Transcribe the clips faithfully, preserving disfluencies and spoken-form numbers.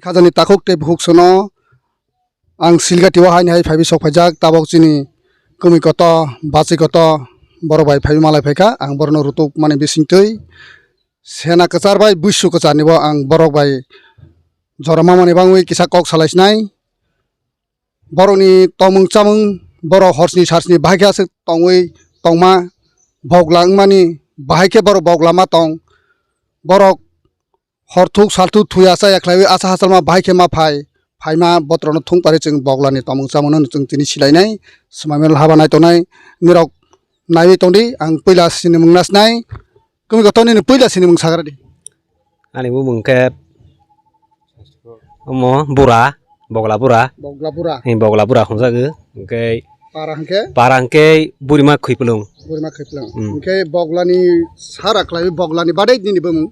Khajani takhuk tei bukhuk sono ang Silgati o haini hai phaiwi sok phaijak, tabok chini kwmwi koto, bachwi koto borok bai phaiwi malai phaikha, ang borokno rutuk mani bisingtwi sena kwchar bai buisu kwcharnibo ang borok bai jora mamani bangwi kisa kok salai sinai. Borokni tongmung chamung borok horsni sarsni bahai khe aswk tongwi tongma, bogla wngmani bahai khe borok bogla ma tong. Borok horthuk salthuk thuya chaya khlaiwi asa hachalma bahai khe ma phai, phaima botrokno thung pari chwng boglani tongmung chamungno chwng tini silainai, swmai mano haba nai tongnai nirok naiwi tongdi. Ang puila sinimung nasnai, kwmwi kotor nini puila sinimung sagra di. Ani bumung khe omo bura, bogla bura. Bogla bura. Ni bogla bura hwnjago. Hwnkhe para hwnkhe? Para hwnkhe burima khwiplung. Burima khwiplung. Hmm. Hwnkhe boglani sara khlaiwi boglani badai nini bumung?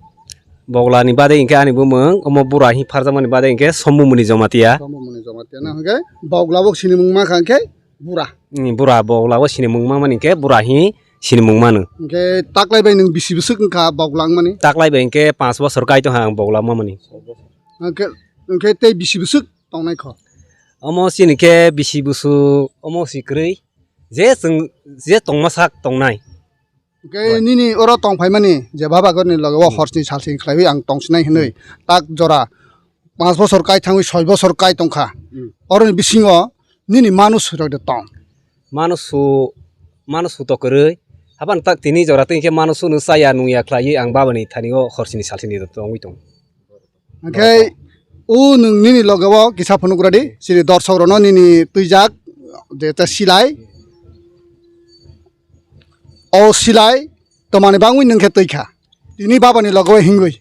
Boglani badai hwnkhe ani bumung omo bura hi pharjakmani badai hwnkhe Sombumuni Jamatia. Sombumuni Jamatia na hwnkhe bogla bo sinimung ma kha hwnkhe bura. Ni bura bogla bo sinimung ma mani hwnkhe bura hi sinimung mano. Hwnkhe taklai bai nwng bisi bwswk wngkha bogla wngmani? Taklai bai hwnkhe panch bosor kai tongkha ang bogla wngmani. Hwnkhe, hwnkhe tei bisi bwswk tongnai kho? Omo chini khe bisi bwswk omo si kwrwi. Je chwng, je tongma sak tongnai. Hwnkhe nini oro tong phaimani je baba gorni loge o horsni salsni khlaiwi ang tongsinai hwnwi tak jora panch bosor kai thangwi soi bosor kai tongkha. Hmm. Oroni bisingo nini manusu rok de tong? Manusu, manusu to kwrwi. Hapan tak tini jora twi khe manusu no chaya nungya khlaiwi ang babani thani o horsini salsini tongwi tong. Hwnkhe o nwng nini loge o kisa phunuk radi, chini dorsok rokno nini twijak je ta silai. O silai twmani bangwi nwng khe twi kha. Tini babani loge o hingwi.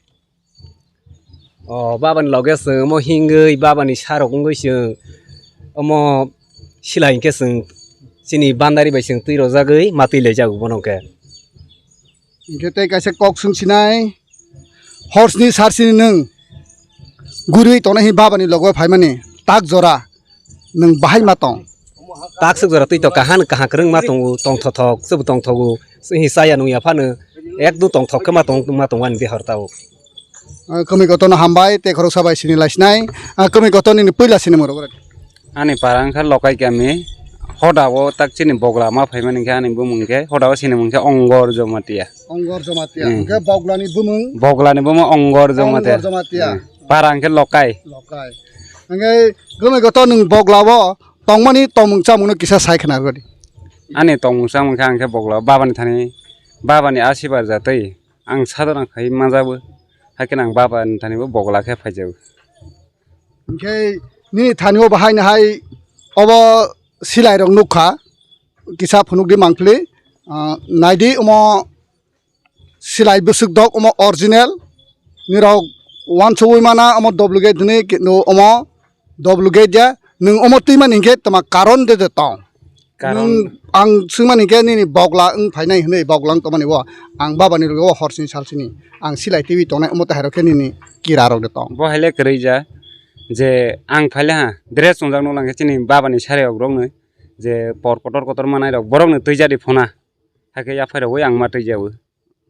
O babani loge chwng omo hingwi babani sarok wngwi chwng omo silai hwnkhe chwng chini bandari bai chwng twi rojagwi ma twi laijago bono hwnkhe. Hwnkhe tei kaisa kok swngsinai, horsni sarsini nwng guriwi tongnai hi babani loge o phaimani tak jora nwng bahai ma tong? Takswk jora twi to kahan kaha kwrwng ma tongo, tongthothok chwbo tongthogo, chini chaya nungya phano ekdum tongthok khe ma tong, ma tongo ani dehor tao. Ah, kwmwi kotorno hambai tei khoroksa bai sini laisinai. Ah, kwmwi kotor nini puila sinimung rok. Ani para wngkha Lokai kami, hoda o tak chini bogla ma phaimani khe ani bumung khe, hoda o sinimung khe Ongor Jomatia. Ongor Jomatia. Hmm. Hwnkhe boglani bumung? Boglani bumung Ongor Jomatia. Ongor Jomatia. Hmm. Para hwnkhe Lokai. Lokai. Hwnkhe kwmwi kotor nwng bogla o tongmani tongmung chamungno kisa sai khna rwdi. Ani tongmung chamung khe ang khe bogla babani thani, babani asibar jatwi ang sadona khai manjago, haikhe ang babani thani bo bogla khe phaijago. Hwnkhe nini thani o bahai nahai obo silai rok nukha, kisa phunukdi mangpili, ah, naidi omo silai bwswk dok omo original. Nirok uansugwi mana omo duplicate hwnwi, kintu omo duplicate ya. Nwng omo twimani hinkhe tama karon de de tong? Karon. Nwng ang swngmani hinkhe nini bogla wng phainai hwnwi, bogla wng tongmani bo ang babani loge o horsini salsini ang silai twiwi tongnai omo tahairok khe nini kira rok de tong? Bo haile kwrwi ja je ang phaile ha dress chwngjak nuklang khe chini babani sari rok roknwi je por kotor kotor manai rok borokni twijadi phona. Hakhe yaphai rogwi ang ma twijago.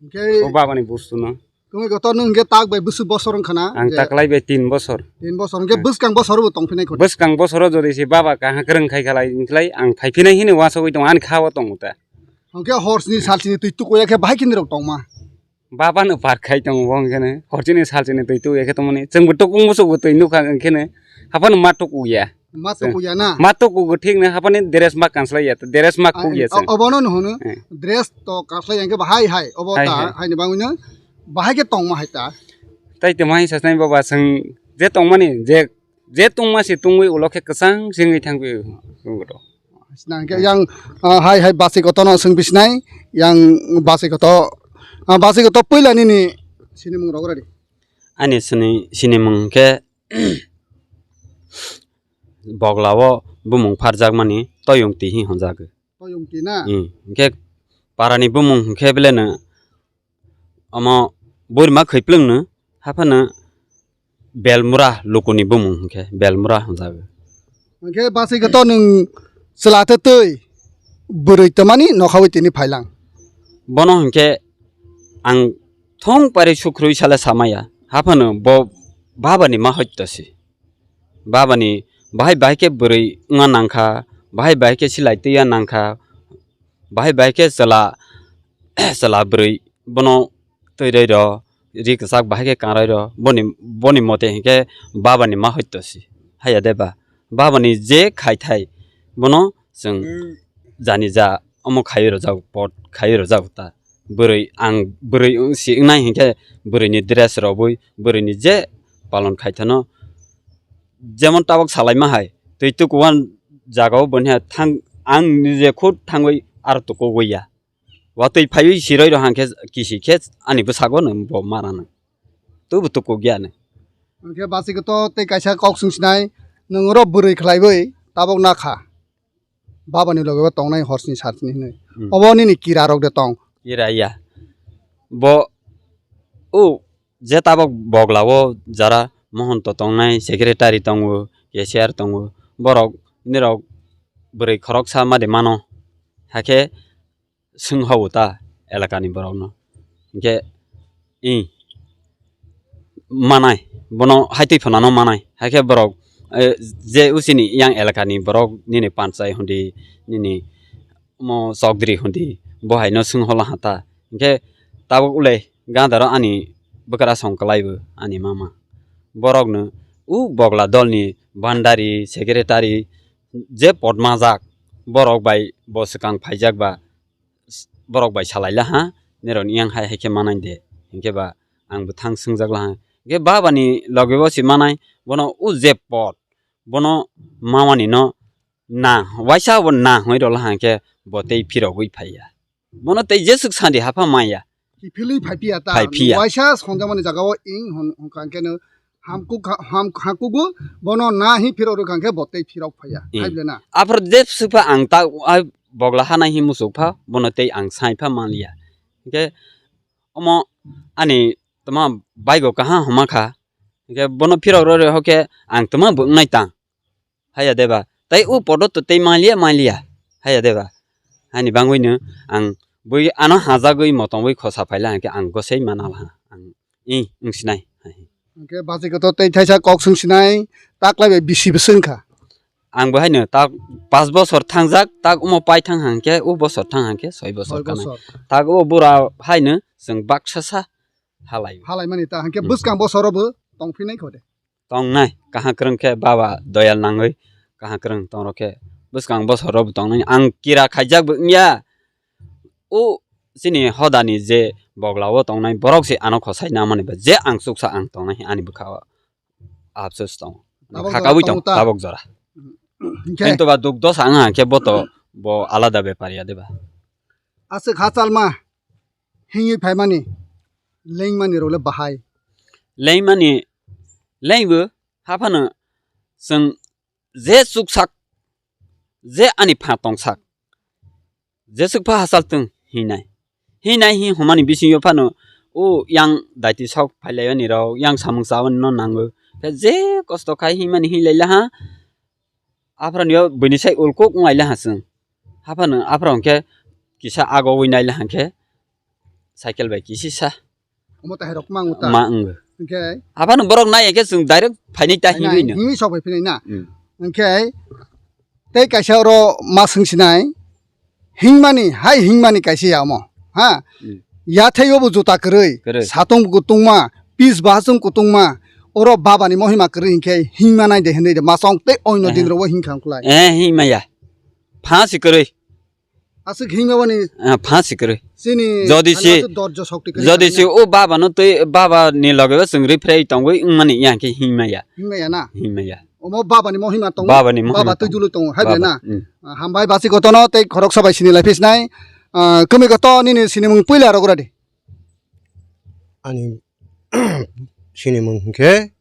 Hwnkhe o babani bustuno. Kwmwi kotor nwng hwnkhe tak bai bwswk bosor wngkha na? Ang je taklai bai tin bosor. Tin bosor hwnkhe. Hmm. Bwskang bosor bo tongphinai kho? Bwskang bosoro jodi se baba kaha kwrwng khai khalai, wngkhlai ang phaiphinai hini uansugwi tongo, ani kha o tongo ta. Hwnkhe horsni salsini twi tukuya khe bahai khe nirok tongma? Babano par khai tongo bo hwnkhe ne. Horsini salsini twi tukuya khe tongmani. Chwngbo tukung muchukbo twi nukha hwnkhe ne. Haphano ma tukuya. Ma tukuya na? Ma tukugo thik na, haphani dress ma kanslai ya, dress ma kuk ya chwng. Obono no hwno, eh, dress to kanslai ya, hwnkhe ba hai hai, obo hai ta, hai. Haini bangwino bahai khe tongma hai ta. Tai tongma hai sasnai baba chwng je tongmani, je, je tongma se tongwi ulo khe kwchang se wngwi thangwi wngwi to. Sina hwnkhe yang, ah, hai hai bachai kotorno swng bisinai, yang bachai kotor, ah, bachai kotor puila nini sinimung rok radi. Ani sini, sinimung khe Boglao bumung pharjakmani Toyong Ti hi hwnjago. Toyong Ti na? Hmm. Hinkhe parani bumung hinkhe beleno omo Burima Khwiplwngno, haphano Belmura lukuni bumung hinkhe Belmura hwnjago. Hinkhe bachai khe to nwng chwla tei twi bwrwi twmani nokhaui tini phailang. Bono hinkhe ang thong pari sukrui sale samaya. Haphano bo babani ma hoito se. Baba ni bahai bahai khe bwrwi wngna nang kha, bahai bahai khe silai twiya nang kha, bahai bahai khe chwla, chwla bwrwi bono twi rwi rw, ri kwchak bahai khe kangrwi rw, boni, boni mote hinkhe baba ni ma hoito si. Haiya de ba? Baba ni je khai thai bono chwng jani ja omo khaiwi rwjago, pot khaiwi rwjago ta. Bwrwi ang bwrwi wng si wngnai hinkhe bwrwi ni dress rwbwi bwrwi ni je palon khai thano jemon tabok salaima hai twi tukuwan jagao boni hai thang ang nije khud thangwi aro tukugwi ya. Watwi phaiwi siroi rw hangkhe kisi khe ani bwsago no bo mara nang. Tubu tukugya nang. Hingkhe bachikhe to tei kaisa kok swng sinai nwng oro bwrwi khlaiwi tabok nakha. Baba ni loge o tongnai horsni sarsni hinwi. Hmm. Obo nini kira rok de tong. Kira ya. Bo o je tabok bogla o jara Mohonto tongnai, secretary tongo, cashier tongo. Borok nirok bwrwi khoroksa ma de mano. Hakhe swng hao ta elakani borokno. Hinkhe i manai, bono haitwi phanano manai. Haikhe borok, eh, je usini yang elakani borok nini panchai hundi, nini omo chokdri hundi, bo haino swng hola ha ta. Hinkhe tabuk ulai gandaro ani bwkrasong kwlaibo ani mama. Borokno u bogla dolni bandari, secretary je pot majak borok bai bo swkang phaijak ba, borok bai salai la ha, nirok ni yang hai hai khe manai de, hinkhe ba ang bwthang swngjak la ha. Hinkhe baba ni loge bo se manai, bono o je pot, bono mama ni no na, waisa bo na hwnwi rw la ha, hinkhe bo tei phirogwi phai ya. Bono tei jeswk sandi hapha maya. Kiphilwi phai phiya ta. Phai phiya. Waisa sonjamani jaga o ing hon-, hwnka hinkhe no hamkuk ha-, ham-, hamkugo bono na hi phirok rwkha hinkhe bo tei phirok phaiya. Hmm. Hai bole na? Aphar je swkha ang ta, ai bogla hana hi musuk pha, bono tei ang sai pha manliya. Hinkhe omo ani tma baigo kaha homa kha. Hinkhe bono phirok rw rw hokhe ang tma bo wngnai tang. Haya deba. Tai u podo to tei maliya, maliya. Haya deba. Hani bangwi no ang bui ano hajagwi motongwi khosa phaila hwnkhe ang gosei mana laha. Ang i wngsinai. Hwnkhe bachikhe to tei thaisa kok swngsinai, taklai bai bisi bwswk wngkha? Ang bo haino tak pas bosor thangjak, tak omo pai thang hangkhe, u bosor thang hangkhe soi bosor Soi kanai. Bosor. Tak o bura haino chwng baksa sa halai. Halai mani ta hangkhe Hmm. bwskang bosoro bo tongphinai kho de. Tongnai, kaham kwrwng khe baba doyal nangwi kaham kwrwng tongrok khe bwskang bosoro bo tongnai. Ang kira khaijak bo wngya. O chini hodani je bogla o tongnai borok se ano khosai namani ba je ang chuksa ang tongnai ani bwkha o afsus tongo. Tabok Khakabwi jora tong tongo ta? Tabok jora. Hinkhe? Kintu ba duk dos ang hangkhe bo to bo alada bepar ya de ba. Aswk hachalma hingwi phaimani lengmani rok le bahai. Lengmani lengbo haphano chwng je chuksak je ani pha tongsak jeswk pha hachal twng hinai hinai hi hwnmani bisingo phano o yang daiti sok phailaiyoni rok yang samung chabani no nango khe je kosto khai hinmani hinlaila ha. Aphranio buini sai ulkuk wnglaila ha chwng. Haphano aphra hwnkhe kisa ago wi naila hwnkhe cycle bai kisisa Omo tahai rok ma wng ta. Ma wng. Hwnkhe? Haphano borok nai hwnkhe chwng direct phainai ta Phainai, hinwi no. Hinwi sok bai phinai na. Hmm. Hwnkhe tei kaisa oro ma swngsinai. Hingmani, hai hingmani kaisa ya omo. Ha? Hmm. Yathai obo juta kwrwi, Kwrwi. Satung kutungma, pis bahasung kutungma, oro baba ni mohima kwrwi hinkhe hingma nai de hinwi de masong tei oino Ehe. Din rogo hingkha wngklai. Eh, hingmaya. Phansi kwrwi. Aswk hingma bani Ah, phansi kwrwi. Chini Jodi thani si, aswk dorjo sokti kwrwi jodi si kanina. O baba no twi, baba ni loge o chwng riphrei tongwi wngmani ya khe hingmaya. Hingmaya na? Hingmaya. Omo baba ni mohima tongo. Baba ni mohima Baba twi tongo. Dulu tongo. Hai Baba, na? Hmm. Ah, hambai basi gotono tei khorok sabai sini lai phisnai. Ah, kumi goto nini sinimung puila rogura di. Ani sinimung hwnkhe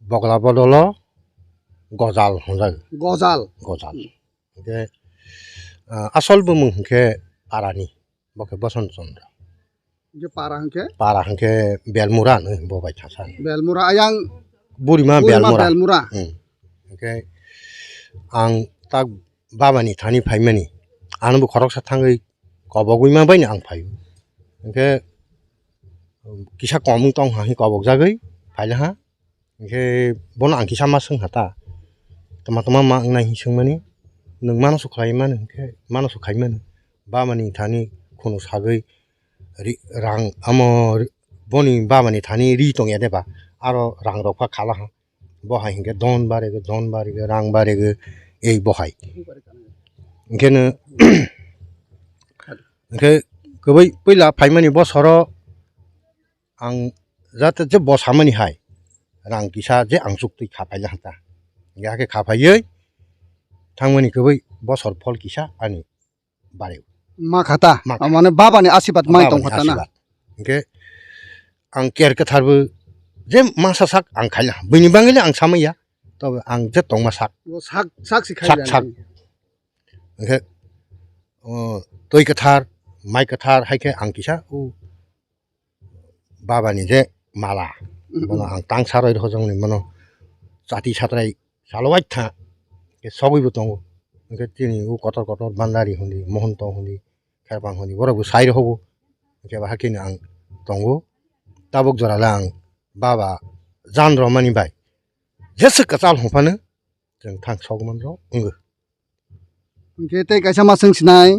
Bogla Bodolo Gojal hwnjago. Gojal. Gojal. Hwnkhe, ah, asol bumung hwnkhe Parani, bo khe Bosonto Chandra. Hwnkhe para hwnkhe? Para hwnkhe Belmura hwno bo bai thangsa. Belmura ayang Burima Burima Belmura. Belmura. Hmm. Hwnkhe ang tak baba ni thani phaimani, ano bo khoroksa thangwi kobogwi ma bai no ang phaio. Hwnkhe kisa komung tong ha hwnwi kobok jagwi phaila ha. Hinkhe bono ang kisa ma swngkha ta, tama tama ma wngnai hinwi swngmani, nwng mano su khlai mano hinkhe mano su khai mano, bamani thani khunu sagwi ri-, rang amo ri-, boni bamani thani ri tongya de ba, aro rang rok pha khala ha, bo hai hinkhe don barigwi, don barigwi, rang barigwi, ei bo hai. Hinkhe no, hinkhe kwbui puila phaimani bosoro ang jate je bo samani hai, rang kisa je ang chuktwi kha phaila hanta. Hinkhe hakhe kha phaiwi thangmani kwbui bosor phol kisa ani bareu. Ma khata, Ma kha. Mane baba ni asibad mai Baba tong ni khata na. Asibad. Hinkhe ang ker kwthar bo je masa sak ang khaila. Bini bangwi le ang samaya. Tobe ang je tongma sak. Bo sak, sak si Sak, khaila sak. Ni. Hinkhe, o, twi kwthar, mai kwthar hai khe ang kisa, o, baba ni je mala, Mhm. bono ang tang saroi rw jong ni bono chati satrai salo waitha khe sogwi bo tongo. Hinkhe chini o kotor kotor bandari hundi, mohonto hundi, kherpang hundi, borok bo sai rw hogo. Hinkhe bo hakhe no ang tongo. Tabuk jora le ang baba jan rw mani bai jesa kwchal hwnphano chwng thang sogman rw wngo. Hinkhe tei kaisa ma swng sinai,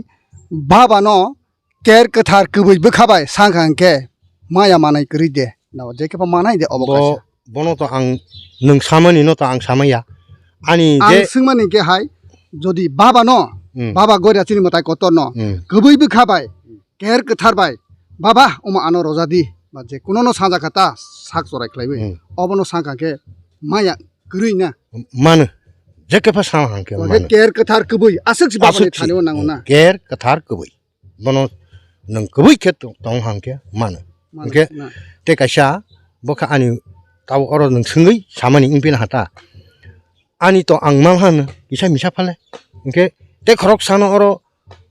baba no ker kwthar kwbwi bwkha bai sangkha hinkhe maya manai kwrwi de, na je khe manai de obo Bo, kaisa. Bono to ang nwng samani no to ang samaya. Ani Ang je swngmani hinkhe hai, jodi baba no, Hmm. baba goria chini mwtai kotor no, Hmm. kwbwi bwkha bai, ker kwthar bai, baba, omo ano roja di, ba je kuno no sanja kha ta sak chorai khlaiwi, Hmm. obo no sangkha khe maya kwrwi na. Mano, je kepha sama hangke Oke, mano. Ker kwthar kwbwi, aswk si baba ni Aswk si. Thani o nango na. Ker kwthar kwbwi. Bono nwng kwbwi khe to-, tong hangke mano. Mano, Hingke na. Te kaisa, bo kha ani tabo oro nwng swngwi samani wngpina hata. Ani to ang mang han kisa misa phale. Hingke te khorok sano oro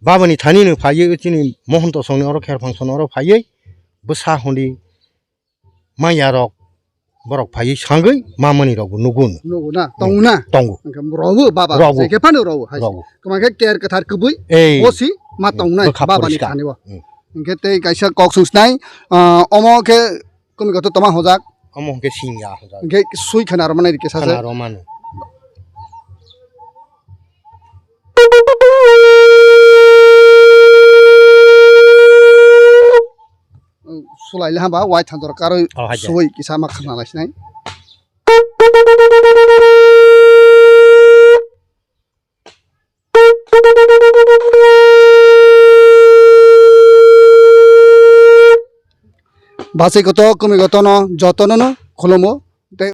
baba ni thani no phaiwi chini mohon to songni oro kher phangsono oro phaiwi bwsa hundi maya rok borok phaiwi sangwi mamani rok bo nugo no. Nugo na, tongo na. Tongo. Hingke rogo baba, Rogo. Jai khe phano rogo, hai. Rogo. Toma khe ker kwthar kwbwi, Ei. Bosi ma tongnai Bwkha baba ni poriskar. Thani o. Hmm. Hingke tei kaisa kok sung sinai, ah, omo khe Kumi kotor toma hojak. Omo hwnkhe singya hojak. Hwnkhe sui khana rwmani rikhe saje. Khana rwmani. Sulai le hamba wai thanjor karwi Oh, haide. Sui kisa ma khana lai sinai. Bachai kotor, kumi kotorno jotono no khulumo,